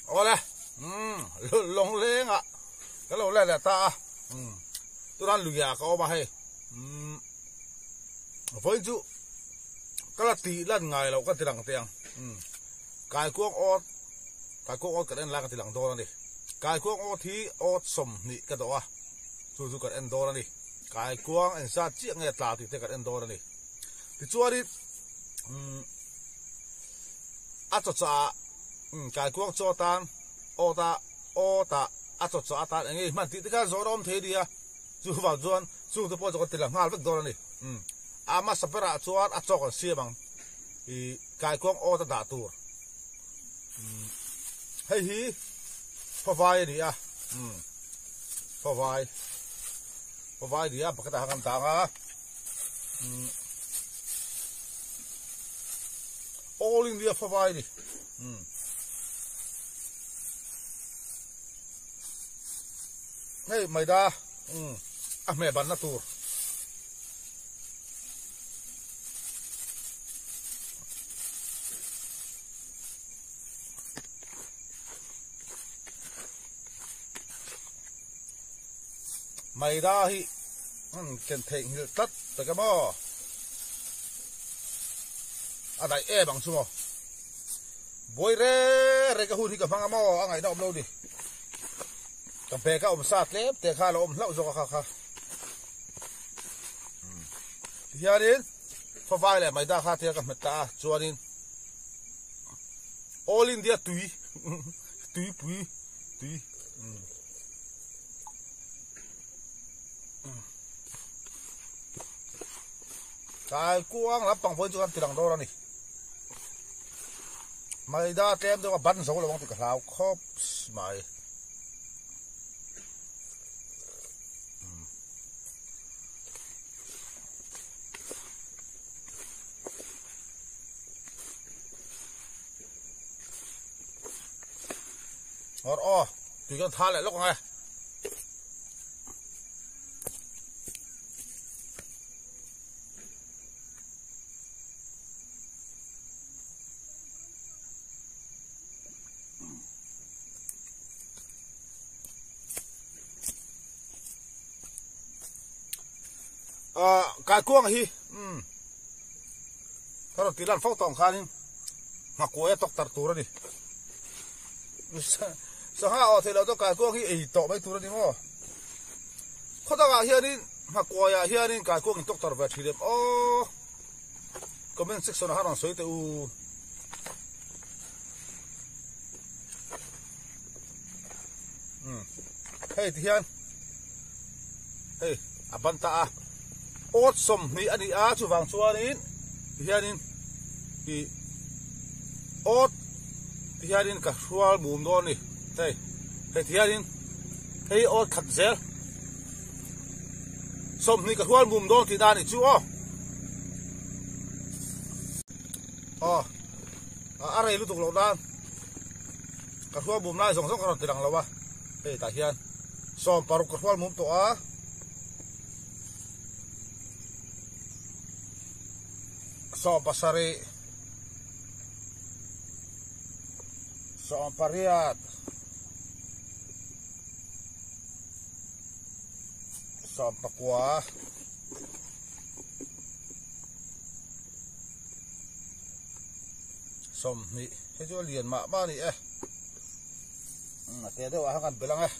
Awle umm lawng leng ah ka lo let leh ta a umm tunah lui ah ka awm a hei umm vawiin chu ka la tih lan ngai loh ka ti lang teh ang umm kaikuang awt kaikuang awt kan en lai ka ti lang dawn a ni kaikuang awt hi awt 20 ka dawh a chu chu kan en dawn a ni kaikuang engzat chiah nge tla tih te kan en dawn a ni tichuanin umm. A chawchah ah kaikuang chaw atan awt a awt ah a chawchah atan eng nge i hman tih te khan zawh rawm thei a nia. Chuvang chuan chung te pawh chu kan ti la nghal vek dawn a ni. A hmasa berah chuan a chaw kan siam ang i kaikuang awt a dah tur. Hei hi khawvai a ni a, khawvai khawvai a ni a bucket ah khan kan dang a. All India favai ni. Hei maida a hmeh banna tur. Maida hi ken theihnghilh tlat tak em aw a daih em ang chu maw buai reng reng ka hun hi ka hmang a maw a ngaihna awm lo ni ka bag a awm sa tlem te kha a lo awm hlauh zawk a kha kha tihianin khawvai leh maida kha tia ka hmet ta a chuanin All India tui tuipui tui. Kai kuang lampang pawhin chu kan ti lang dawn a ni. Maida tlem deuh a ban zo lo ang tih ka hlau khawp mai. Or aw tui kan tha leh lawk ang e. Kai kuang hi ka rawn tih lan fo tawh ang khanin nghakuai a tawk tar tur a ni. Sangha awh theih loh chu kaikuang hi ei tawh mai tur a ni maw? Khaw dangah hianin nghakuaiah hianin kaikuang in tawk tar ve thin em aw? Comment section ah khan rawn sawi teh u. Hei ti hian hei a ban ta a awt 20 a ni a chuvang chuanin ti hianin ih awt ti hianin ka hrual mum dawn a ni hei hei ti hianin hei awt khat zel 20 ka hrual mum dawn tihna a nih chu aw aw a rei lutuk loh nan. Ka hrual mum lai zawng zawng ka rawn ti lang lo a, hei tah hian 60 ka hrual mum tawh a. 70, 18, 19, 20 hei chu a lian mah mah a ni e a te deuh ah khan kan belh ang e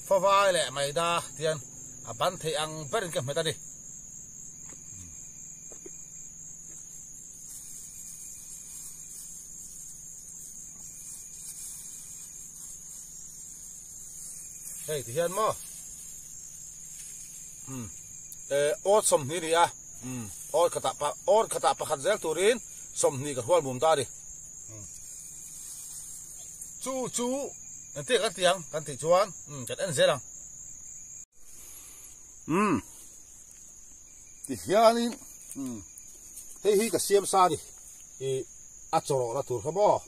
favai leh maida tian a ban theih ang berin ka hmet a ni. Hei ti hian maw um eh awt 20 ni a um awt khatah pa awt khatah pakhat zel turin 20 ka hrual mum ta a ni um chu chu engtia kan ti ang kan tih chuan um kan en zel ang um ti hianin um hei hi ka siam sa a ni ih a chawrhna tur kha maw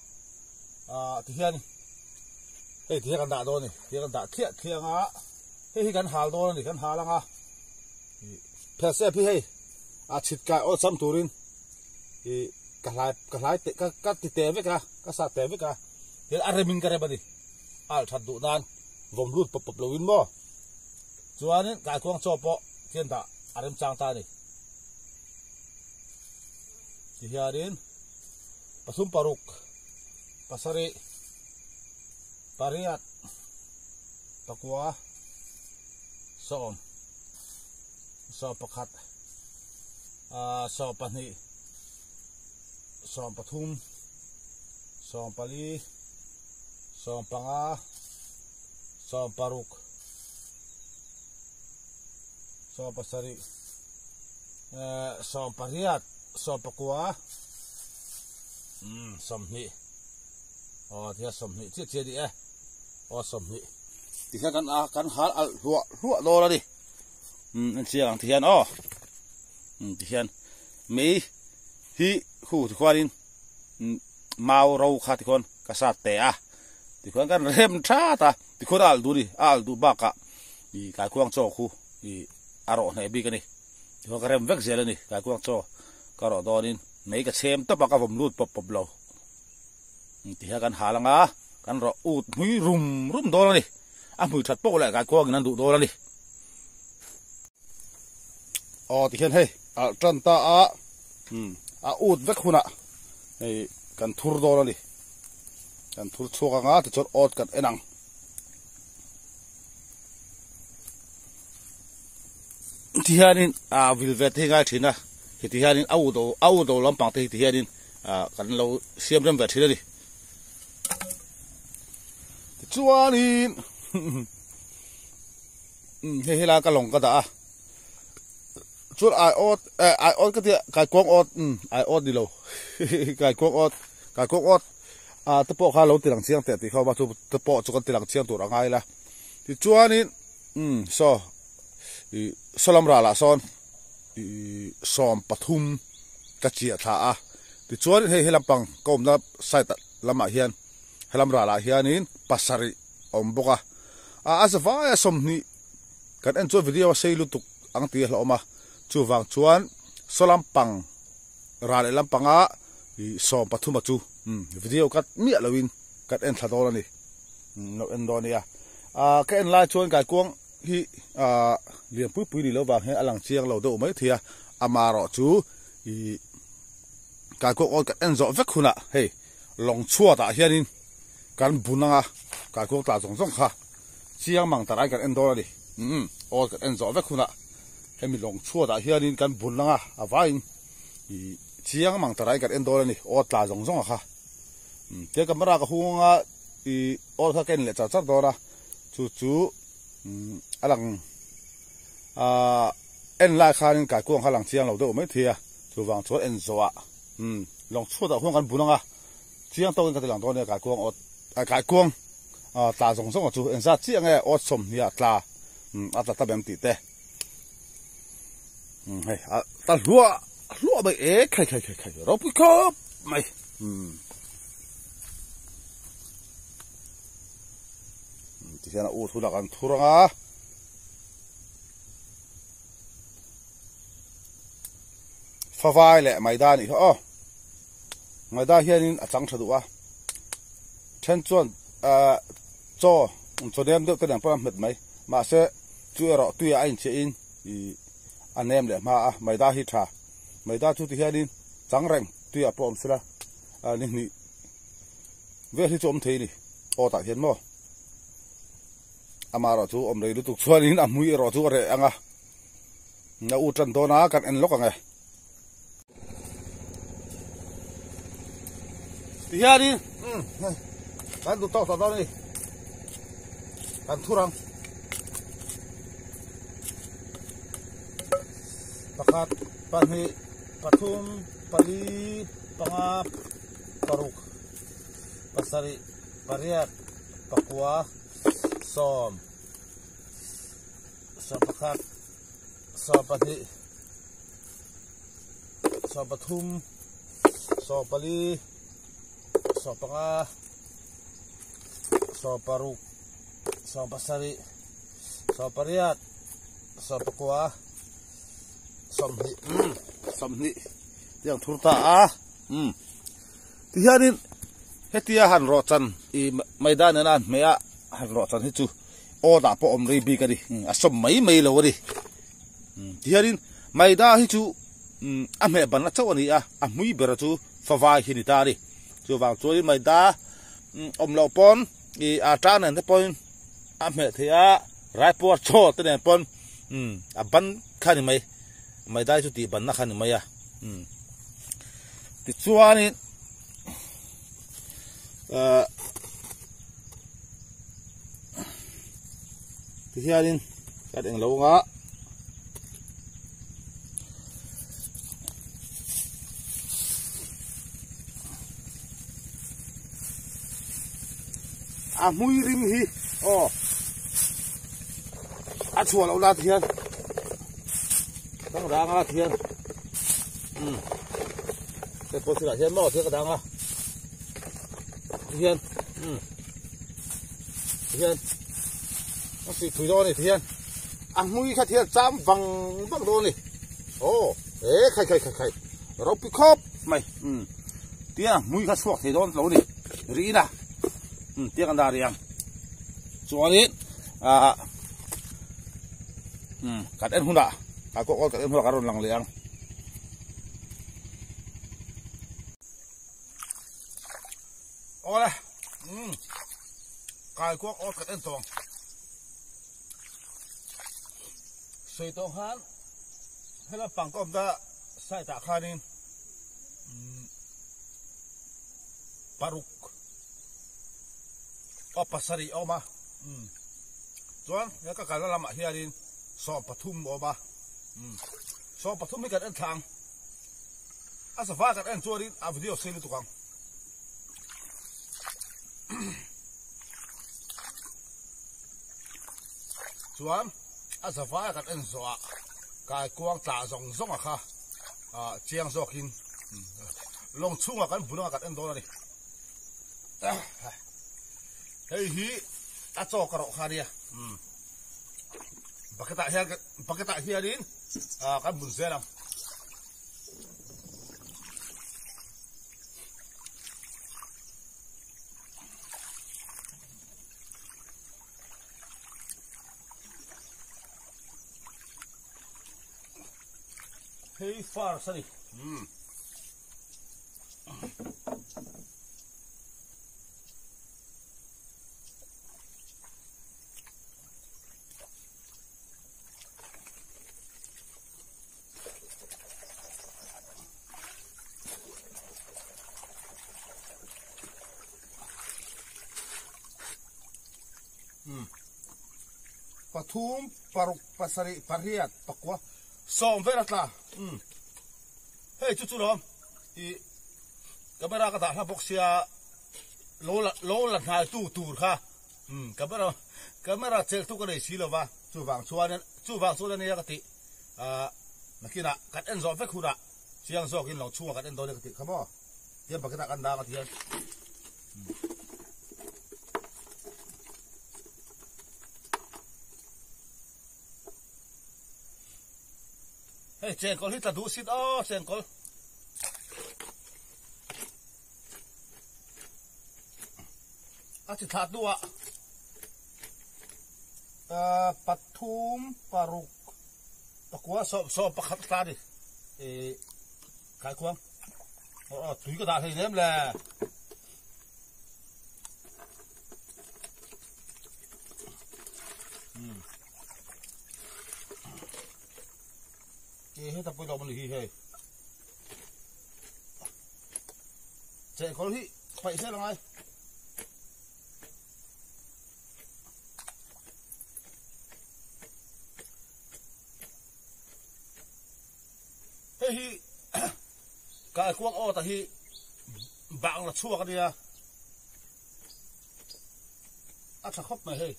ah ti hian hei ti hian kan dah dawn a ni ti hian kan dah thliah thliah ang a. Hei hi kan hal dawn a ni, kan hal ang a. Phelsep hi hei a chhit kai awlsam turin ih ka hlai ka hlai teh ka ka ti teh vek a, ka sat teh vek a. Hian a remin ka rem a ni. A alh that duh nan vawm lut pawp pawp loin maw. Chuanin kaikuang chaw pawh khian dah a remchang ta a ni. Tihianin pathum paruk pasarih pariat pakua sawm sawm pakhat ah sawm pahnih sawm pathum sawm pali sawm panga sawm paruk sawm pasarih eh sawm pariat sawm pakua umm sawmhnih aw tihian sawmhnih chiah chiah a ni e aw sawmhnih tihian kan a kan hal alh hluah hluah dawn a ni umm en chiang ang tihian aw umm tihian mei hi khu tikhuanin umm mau ro kha tikhuan ka sat teh a tikhuan kan rem that a tikhuan a alh duh a ni a alh duh bakah ih kaikuang chaw khu ih a rawh hneh bik a ni tikhuan ka rem vek zel a ni kaikuang chaw ka rawh dawnin mei ka chhem tawp a ka vawm lut pawp pawp lo tihian kan hal anga kan rawh ut hmui rum rum dawn a ni a hmui that pawh leh kaikuangin an duh dawn a ni aw tihian hei alh tan ta a umm a ut vek hunah hei kan thur dawn a ni kan thur chhuak anga tichuan awt kan en ang. Tihianin ah vil ve te hi ngai thin a heti hianin a ut a ut lo lampang te hi ti hianin ah kan lo siam rem ve thin a ni. Tichuanin hei helai ka lawng ka dah a chuan ai awt eh ai awt ka tia kaikuang awt umm ai awt ni lo kaikuang awt kaikuang awt ah te pawh kha lo ti lang chiang teh tih kha awm a chu te pawh chu kan ti lang chiang tur a ngai la tichuanin umm saw ih saw lam ralah sawn ih sawm pathum ka chiah thla a tichuan hei he lampang ka awmna side lamah hian helam ralah hianin pasarih a awm bawk a a a zavai a sawmhnih kan en chuan video a sei lutuk ang tih a hlauhawm a chuvang chuan saw lampang ral leh lampanga ih sawm pathum a chu video cut miah loin kan en thla dawn a ni lo en dawn a nia ah ka en lai chuan kaikuang hi ah lian pui pui ni lo vang hian a lang chiang lo deuh mai thei a amaherawh chu ih kaikuang awn kan en zawh vek hunah hei lawng chhuatah hianin kan bun anga kaikuang tla zawng zawng kha chiang mang tarai kan en dawn a ni umm awn kan en zawh vek hunah hemi lawng chhuatah hianin kan bun anga a vaiin ih chiang mang tarai kan en dawn a ni aw tla zawng zawng a kha. Tia camera ka hung anga ih awl kha ka en leh char char dawn a chu chu a lang ah en lai khanin kaikuang kha a lang chiang lo deuh mai thei a chuvang chuan en zawh ah lawng chhuat ah huan kan bun anga chiang tawkin ka ti lang dawn nia kaikuang awt ah kaikuang ah tla zawng zawng chu engzat chiah nge awt sawmhnih ah tla a tla ta em tih te hei a ta hluah hluah mai e khai khai khai khai ropui khawp mai. Tihian a ut hunah kan thur ang a. Favai leh maida anih kha aw. Maida hianin a chang tha duh a. Then chuan chaw chaw nem deuh te nen pawh a hmet mai. Mahse chu erawh tuiah a inchiahin ih a nem leh hma a. Maida hi tha. Maida chu tihianin chang reng. Tuiah pawh awm sela ni hnih vel hi chu awm thei a ni aw tah hian maw ama erawh chu awm rei lutuk chuanin a hmui erawh chu a reh ang a a u tan dawn a kan en lawk ang e. Tihianin kan duh tawk tawh dawn a ni kan thur ang pakhat pahnih pathum. Pali, panga, paruk, pasarih, pariat, pakua, sawm, sawmpakhat, sawmpahnih, sawmpathum, sawmpali, sawmpanga, sawmparuk, sawmpasarih, Sawmpariat, sawmpakua, sawmhnih, umm sawmhnih tiang thur ta a, umm tihianin hetia han rawh chan ih maidan nena an hmeh a han rawh chan hi chu aw dah pawh awm rei bik a ni, a sawm mai mai lo a ni, tihianin maida hi chu umm a hmeh banna chauh a ni a, a hmui bera chu favai hi a ni ta a ni, chuvang chuanin maida awm loh pawn ih a tang nen te pawhin. A hmeh theih a, raipuar chaw te nen pawn umm a ban kha a ni mai, maidai chu tih banna kha a ni mai a umm tichuanin ahh tihianin kan englo anga. A hmui rim hi aw a chhuah loh lat hian dang anga thian um te pawh thil ah hian maw thil ka dang a tihian um tihian a sih thui dawn a ni tihian a hmui kha thian cham vang vang dawn a ni aw e khai khai khai khai ropui khawp mai um tia hmui kha chhuak thei dawn lo ni riin a um tia kan dah rih ang chuanin ah um kan en hunah a kawk kan en hunah kan rawn lang leh ang. Awle um kai kuak awt kan en tawng sawi tawng khan hela pang ka awm ta side ah khanin paruk aw pasarih a awm a umm chuan he ka kalna lamah hianin 13 a awm a umm 13 hi kan en thla ang a safa kan en chuanin a video sei lutuk ang. Chuan a zavai a kan en zawh ah kaikuang tla zawng zawng a kha ah chiang zawk in lawng chhungah kan bul anga kan en dawn a ni. Hei hi a chaw ka rawh kha ania bucket ah hian bucket ah hianin ah kan bun zel ang. Hei fars a ni. Umm. Pathum paruk pasarih pariat pakua sawm vel a tla umm hei chu chu lawm ih camera ka dah hla bawk sia lo la lo la hnai tu tur kha umm camera camera chelh tu ka nei si lova chuvang chuan chuvang chuan ania ka tih ah nakinah kan en zawh vek hunah chiang zawkin lo chhungah kan en dawn ania ka tih kha maw. Tiang bucket ah kan dang a tihian. Hei chengkawl hi tla duh sit aw chengkawl. A chi thlah hnuah pathum paruk pakua sawm sawm pakhat a tla a ni. Kaikhuang. Aw tui ka dah hlei nem le. E he ta pui lo mani hi hei. Che kol hi pai se langai. Hei hi kaikuang awt a hi bang la chhuak a nia a tha khawp mai hei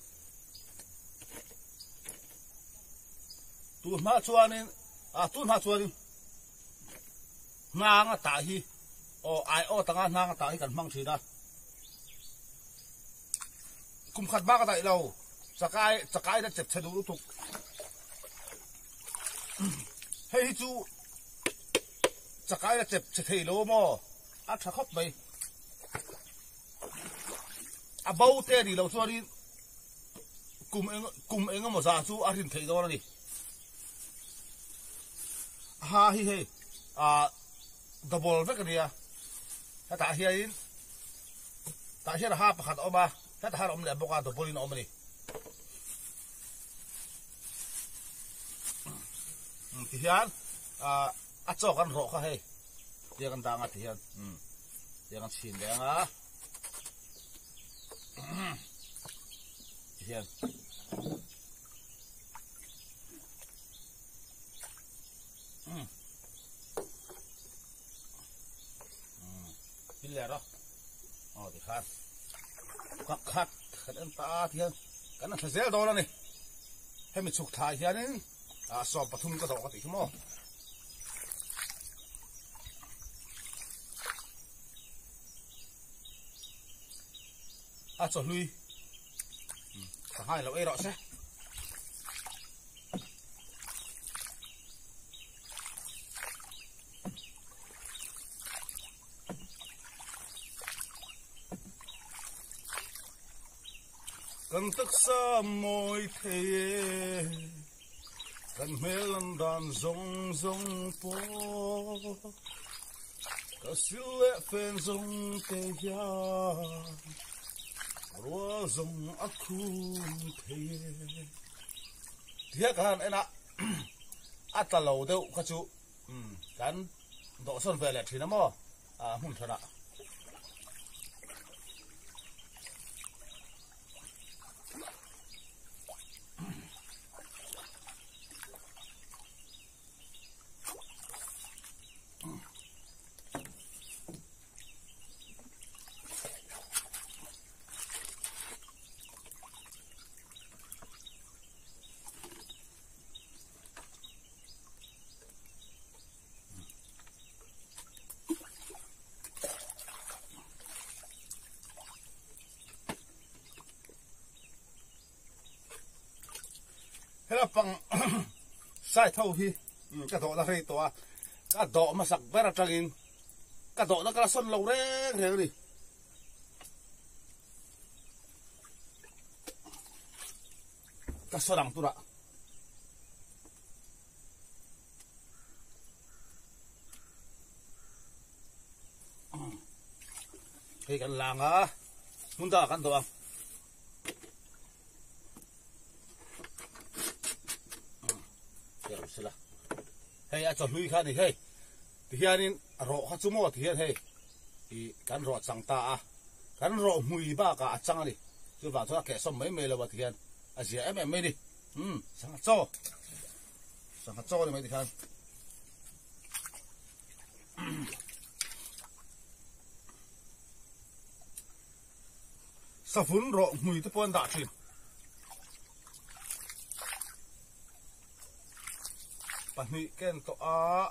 tun hma chuanin a tun hma chuanin hnang a tah hi aw ai awt anga hnang a tah hi kan hmang thin a kum khat bak a daih lo. Chakai chakai na chep chhe duh lutuk. Hei hi chu chakai na chep chhe thei lo maw a tha khawp mai. A bo te a nih loh chuanin kum eng kum eng emaw zah chu a rin theih dawn a ni. Ha hi hei ah double vek a nia hetah hianin tah hian ha pakhat a awm a hetah hian a awm leh bawk a double in a awm a ni. Tihian ah a chaw kan rawh kha hei tiang kan dang a tihian tiang kan chhin leh ang a tihian. Pil leh rawh aw ti khan khat khat kan en ta ti hian kan thla zel dawn a ni hemi chhuk thla hianin ah 13 ka dawh ka tih khi maw a chawhlui sangha in lo ei rawh se. Kan taksa mawi thei e, kan hmel an dan zawng zawng pawh ka sil leh fen zawng te hian rual zawng a khum thei e. Tihian ka han en a, a tla lo deuh kha chu kan dawhsawn ve leh thin a maw hmun hranah. Hela pang sai tho hi ka dawhna rei tawh a, ka dawh hmasak ber atangin ka dawhna ka la sawn lo reng reng a ni. Ka sawn ang turah. Hei kan lang a, hmun dangah kan dawh ang. Hei a chawhlui kha a ni hei, tihianin rawh kha chu maw tihian hei i kan rawh chang ta a, kan rawh hmui bakah a chang a ni, chuvang chuan a kehsawm mai mai lo a tihian a zia em em mai a ni. Umm sangha chaw sangha chaw ni mai tikhan savun rawh hmui te pawh an dah thin pahnih ken tawh a.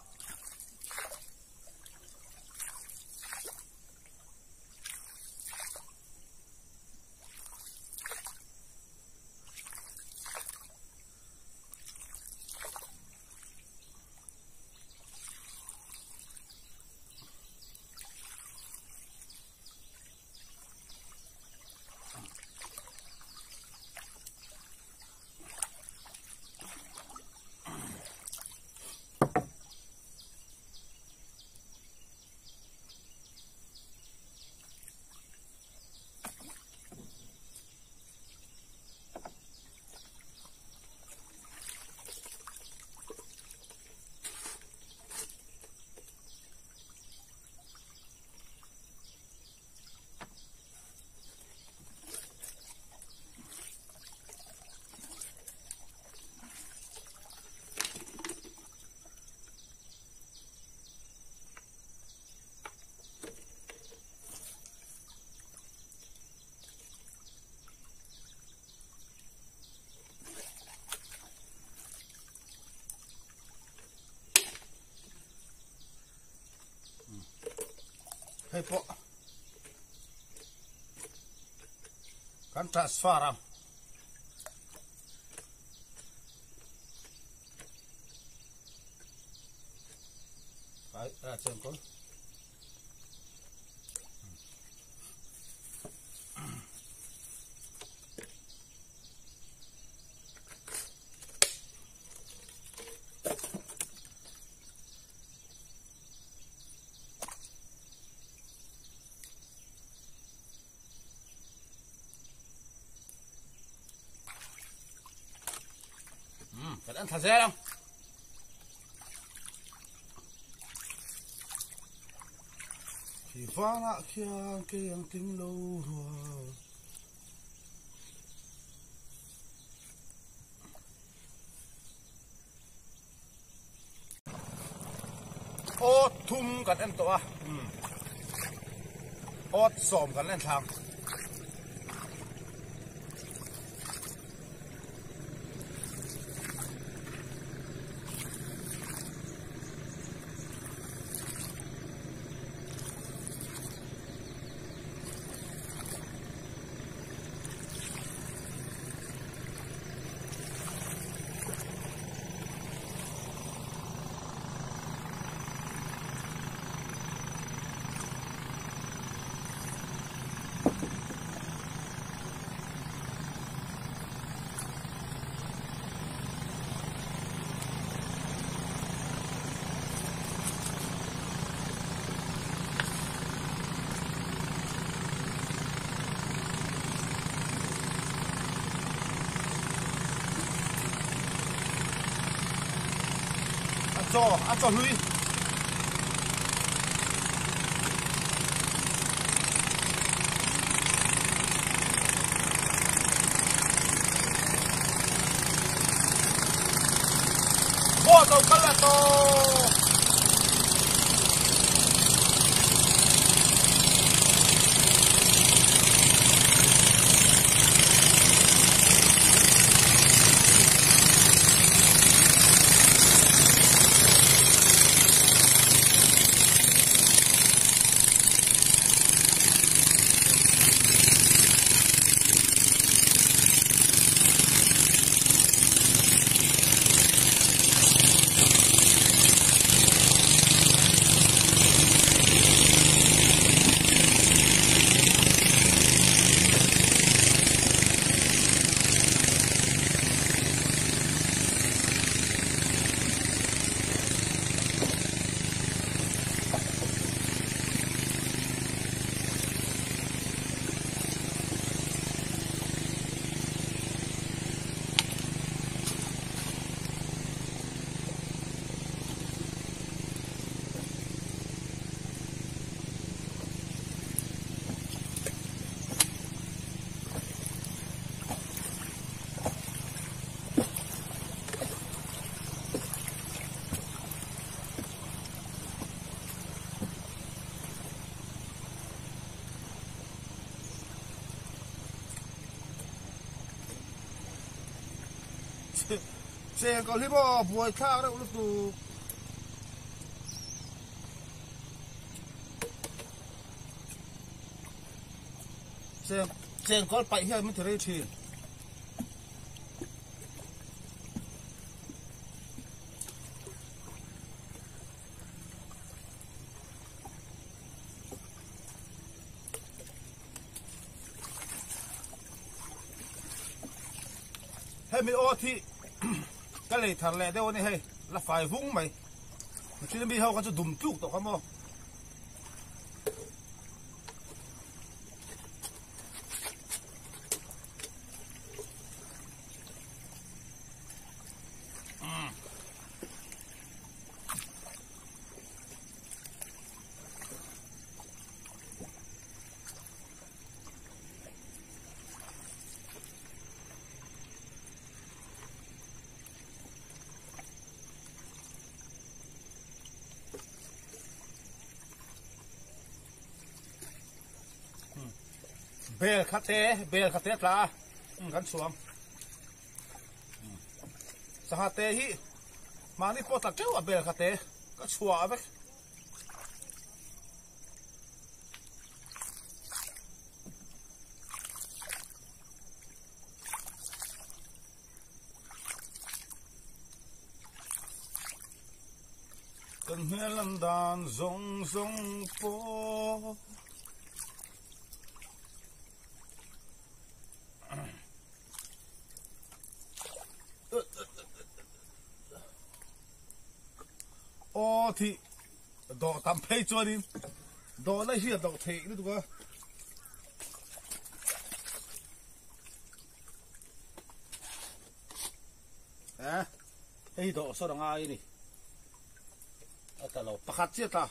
Hei pawh kan transfer ang. Ai a chen kawl. Kan an thla zel ang. Khi vangah khian kei ang tling lo rual. Awt thum kan en tawh a, awt sawm kan en thlang. A chaw a chaw hlui. Boat lo kal leh tawh. Cheng ko hlim aw buai thlak reuh lutuk. Cheng cheng kawl paih hian min ti rei thin. Hemi aw thi ka lei thar leh deuh a ni hei la fai vung mai mihring mi ho kha chu dum tluk tawh kha maw. Bel kha te bel kha te tla kan chhuang sangha te hi mahni pawh tla teuh a bel kha te ka chhuah vek. Kan hmel an dan zawng zawng pawh. Aw thih dawh tam phei chuanin dawhna hi a dawh theih lutuk a. Eh, hei dawh sawn a ngai a ni. A tla lo, pakhat chiah a tla.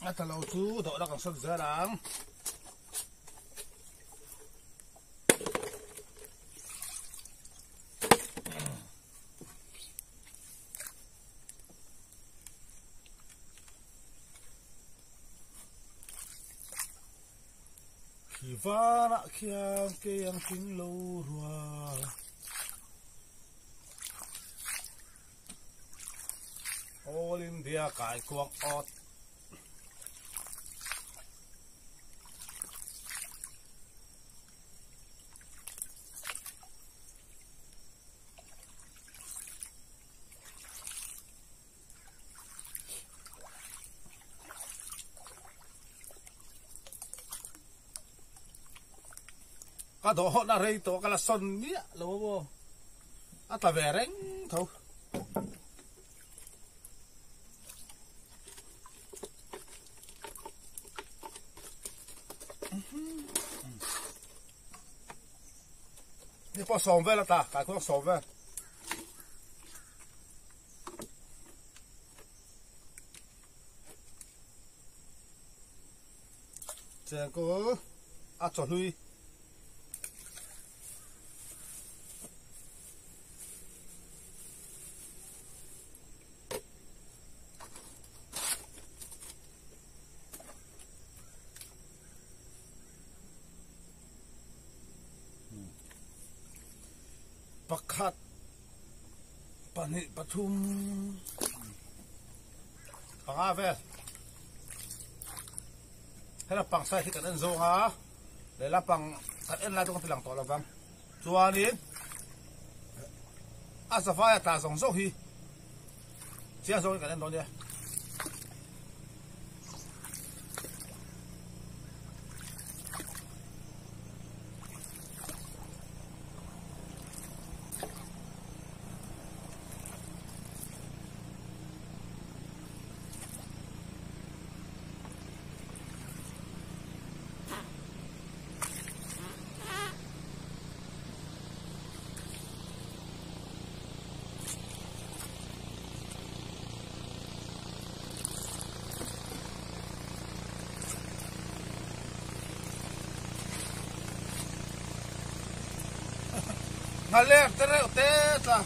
A tla lo chu dawhna kan sawn zel ang. Khi varah khian kei ang tling lo rual. All India kai kuang awt. Ka dawh hawt na rei tawh ka la sawn miah lo a maw a tla ve reng tho. Ni pawh sawm vel a tla kai khuang sawm vel. Chengkawl a chawhlui. Pakhat pahnih pathum panga vel hela pang side hi kan en zawng a lehla pang kan en lai chu kan ti lang tawh lo vang chuanin a zavai a tla zawng zawng hi chiang zawngin kan en dawn nia. Nghaler te reuh te tla.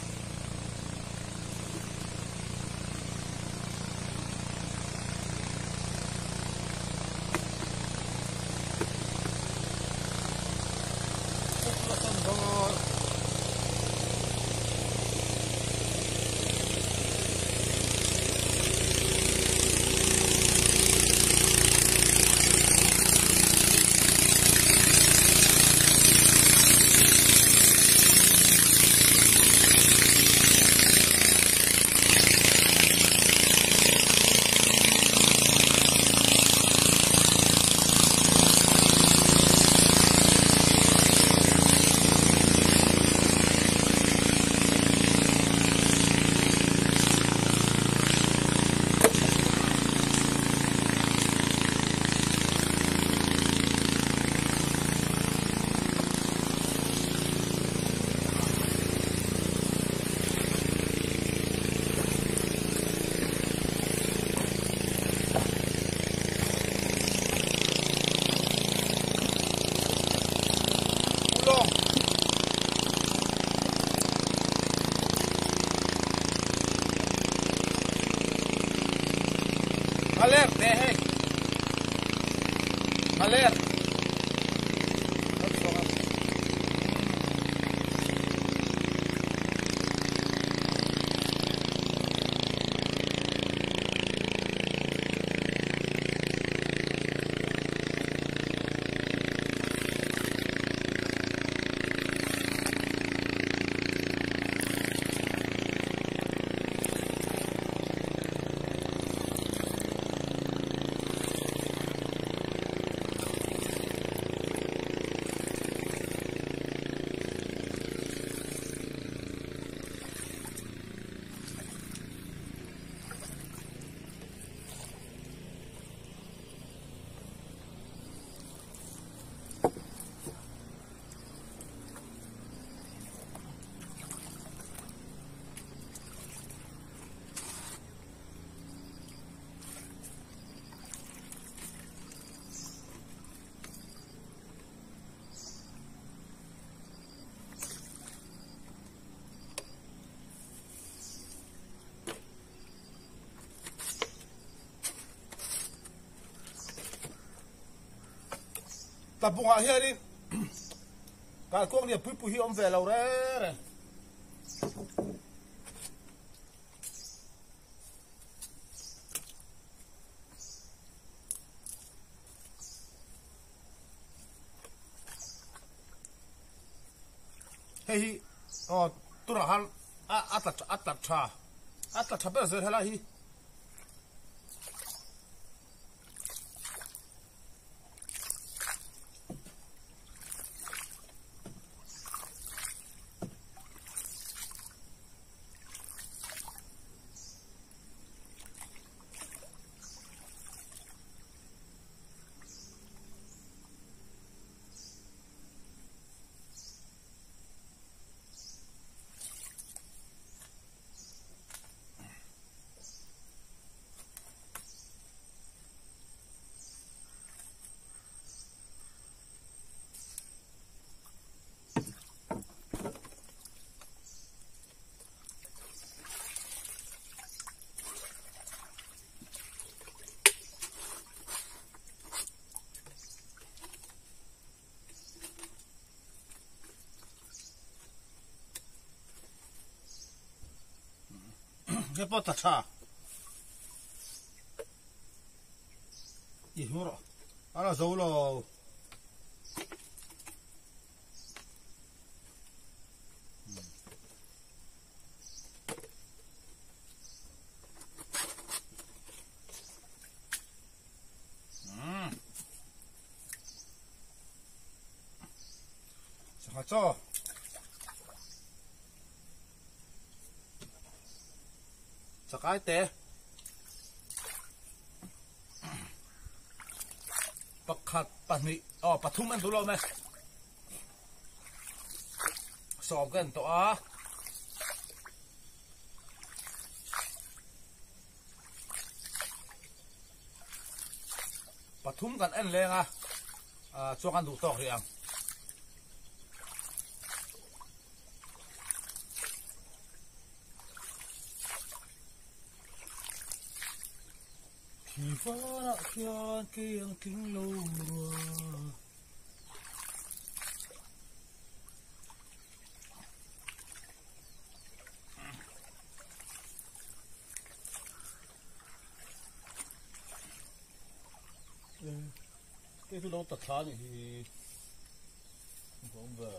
Nghaler te hei. Nghaler. Tlabungah hianin kaikuang lian pui pui hi a awm ve lo reng reng. Hei hi aw tunah khan a a tla a tla tha a tla tha ber zel helai hi. Hei pawh ta tha i hmu rawh a la zo lo. Sangha chaw. Chakai te. Pakhat pahnih aw pathum an duh lo mai. Sawm ka en tawh a. Pathum kan en leng a, chuan kan duh tawk rih ang. Thi varah khian kei ang tling lo rua. Kei chu lo ta thla ni hi awm ve.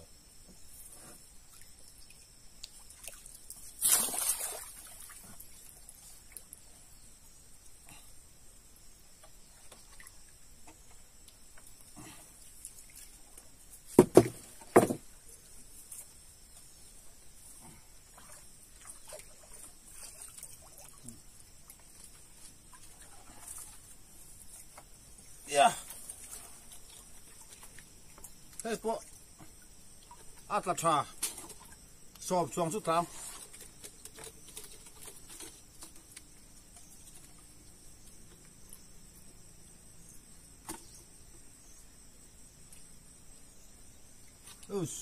Yeah. Hei pawh a tla tha sawm chuang chu tlang. Us.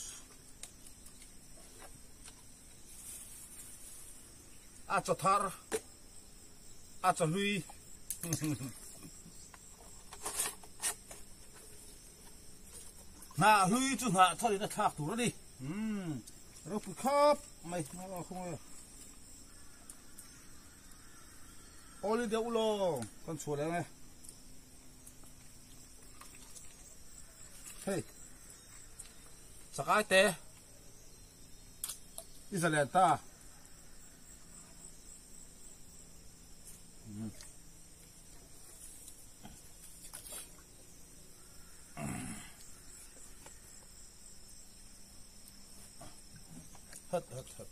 A chaw thar a chaw hlui. Hnah hlui chu hnah thar in a thlak tur a ni. Umm ropui khawp mai khawnge. Awli deuh lawng kan chhuah leh ang e. Hei chakai te i za len ta. Hat hat hat.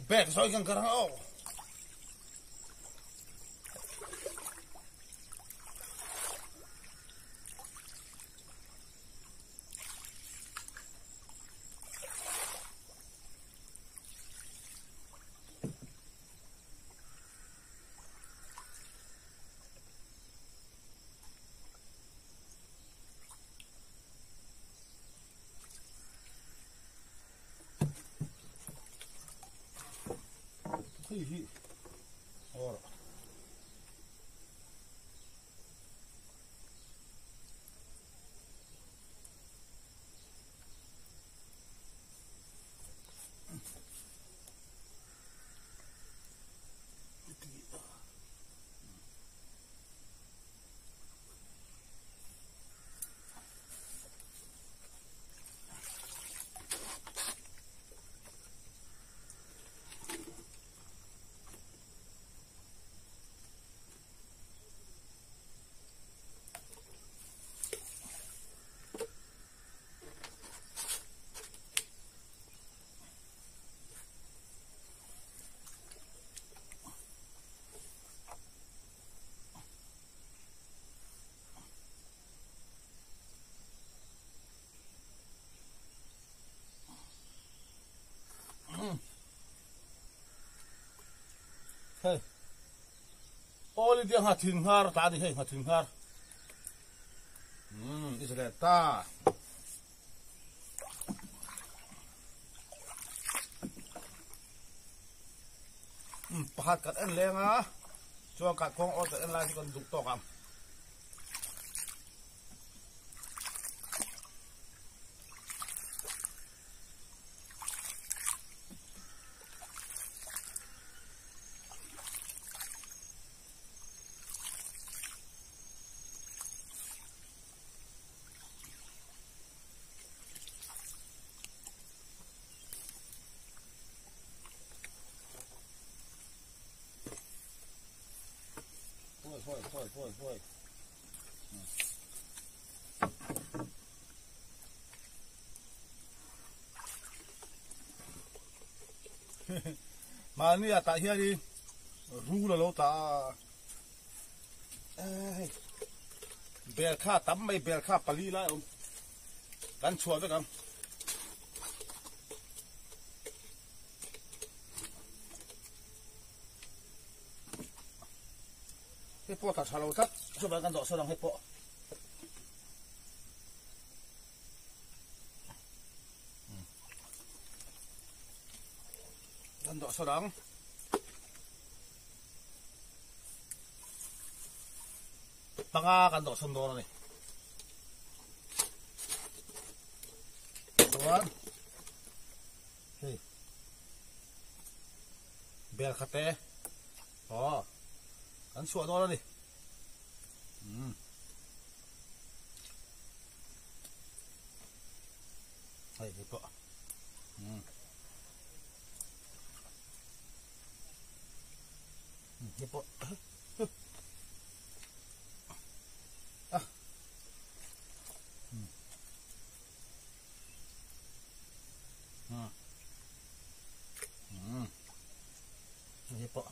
Bag zawi kan kar ang aw. Hei hi awr. Hei All India nghathin nghar ta a ni hei nghathin nghar umm i zaleh ta. Umm pakhat kan en leng a chuan kahkawng awl kan en lai chu kan duh tawk ang. Hoi hoi hoi hoi. Mahni ah tah hianin rul a lo tah a, hei bel kha tam mai bel kha pali lai a awm kan chhuah vek ang. Hei pawh tha tha lo tlat chuvang kan dawh sawn ang hei pawh. Kan dawh sawn ang. Panga kan dawh sawn dawn a ni. Chuan hei bel khat te aw kan chhuah dawn a ni. Umm. Hei hi pawh. Umm. Hi pawh. Ah. Umm. Umm. Umm. Hei pawh.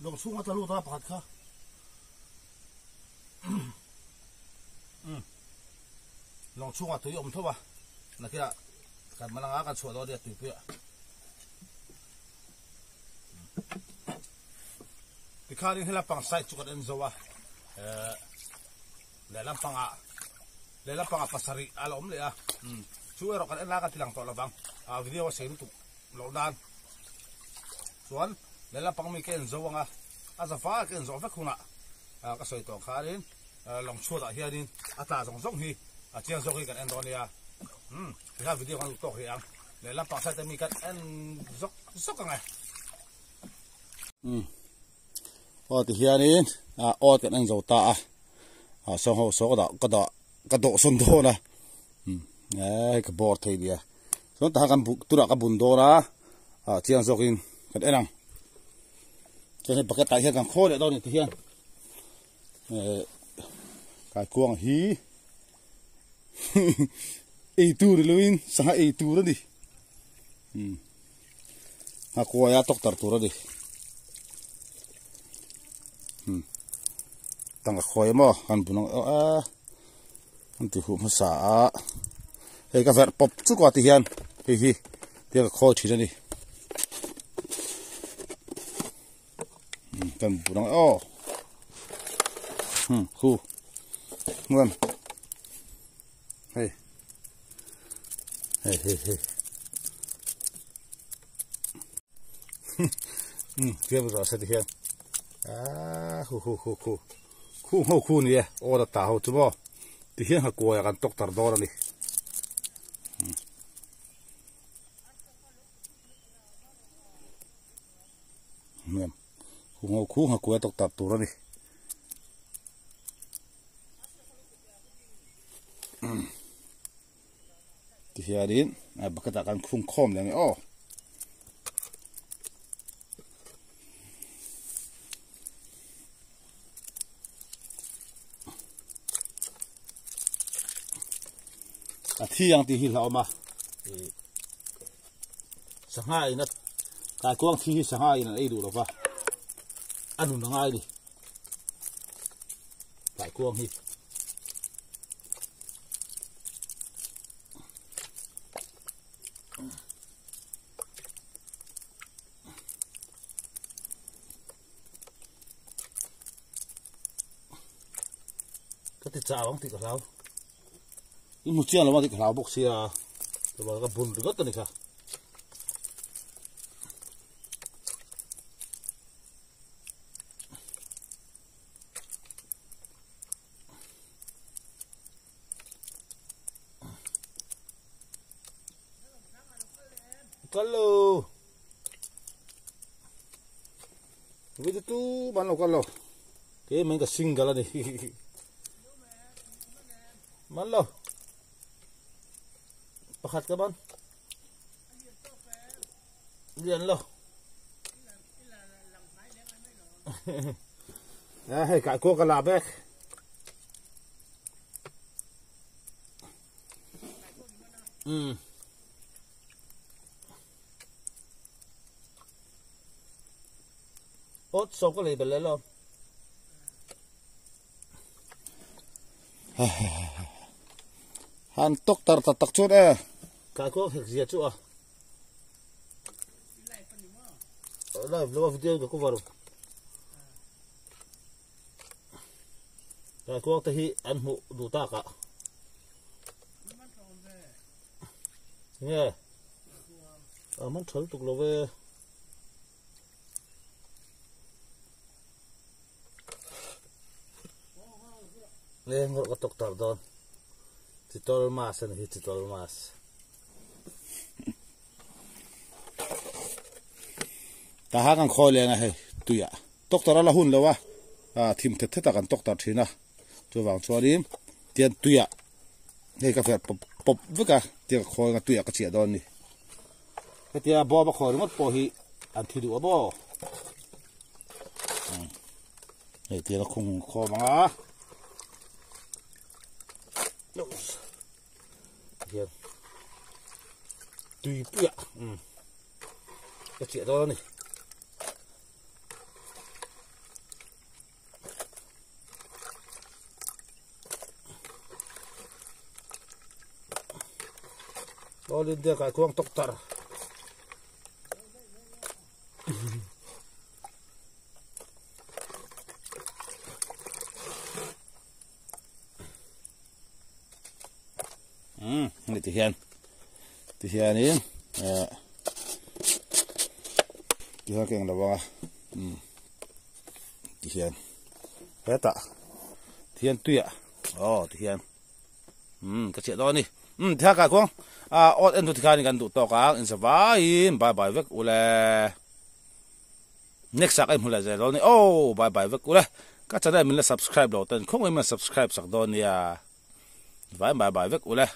Lawng chhunga tla lut a pakhat kha. Lawng chhungah tui awm tho a, nakinah kan man anga kan chhuah dawn nia tuipuiah. Tikhanin helai pang side chu kan en zo a, lehlam pangah lehlam pangah pasarih a la awm leh a, chu erawh kan en lai kan ti lang tawh lovang, video a sei lutuk loh nan chuan lehlam pang mi ka en zo anga a za fai ka en zawh vek hunah ka sawi tawh khanin lawng chhuatah hianin a tla zawng zawng hi a chiang zawk hi kan en dawn nia umm tikhan video kan duh tawk hrih ang lehlam pang side te mi kan en zawk zawk ang e. Umm aw ti hianin aw kan en zo ta a ah sawng ho saw ka dah ka dah ka dawh sawn dawn a umm hei ka bawr thei nia chuan tah kan buk tunah ka bun dawn a ah chiang zawkin kan en ang chuan hei bucket ah hian kan khaw leh dawn a ni tihian eh kaikuang hi ei tur ni loin sangha ei tur a ni umm nghakuaia tawk tar tur a ni umm tangka khawi emaw kan bun ang a an ti huh hmasa a hei ka verh pawp chuk a tihian hei hi tia ka khawi thin a ni kan bun ang aw khu hmuan hei. Hei hei hei. Um tlem zawh se ti hian ah khu khu khu khu khu ho khu ni e aw la ta ho chu maw ti hian ha kuai ah kan tawk tar dawn a ni. Hmiam khu ho khu ha kuai a tawk tar tur a ni. Tihianin bucket ah kan khung khawm leh ang e aw. A thi ang tih hi hlauhawm a sangha in a kaikuang thi hi sangha in an ei duh lova a nun a ngai a ni kaikuang hi. Ka ti chau ang tih ka hlau. I hmu chiang lo ang tih ka hlau bawk sia. Chuan ka bun ringawt a ni kha. Kal lo. Video tu ban lo kal lo. Ke mai ka single ani. Man lo. Pakhat ka ban. Lian lo. A hei kai kuak a la bek. Um. Ot so ka lei bel le lo. Han tok tar tak tak chuan e. Kai kuak hek zia chu a. Live lo video ka cover. Kai kuak te hi an hmuh duh tak a. Nge. A man thal tuk lo ve. Nge ngawrh ka tok tar dawn. Chitol mas ani hi chitol mas. Taha kan khawi leng a hei tuiah tok tar a la hun lo a, thim thet thet ah kan tok tar thin a, chuvang chuanin tian tuiah hei ka verh pawp pawp vek a tiang ka khawi anga tuiah ka chiah dawn a ni. Hetia bawm a khawi ringawt pawh hi an thi duh a maw? Hei tiang a khung khawm ang a. Hian tui puiah ka chiah dawn a ni. All India kaikuang doctor. Hei ti hian ti hianin eh ti hian ka englo a ti hian hetah ti hian tuiah aw ti hian ka chhiah dawn a ni ti hian kai khuang ah awt en chu ti khanin kan duh tawk ang inzavaiin bye bye vek ule. Next ah ka inhmu leh zel dawn a ni aw bye bye vek ule ka channel min la subscribe lo ten khawngaih min la subscribe sak dawn nia vai bye bye vek ule.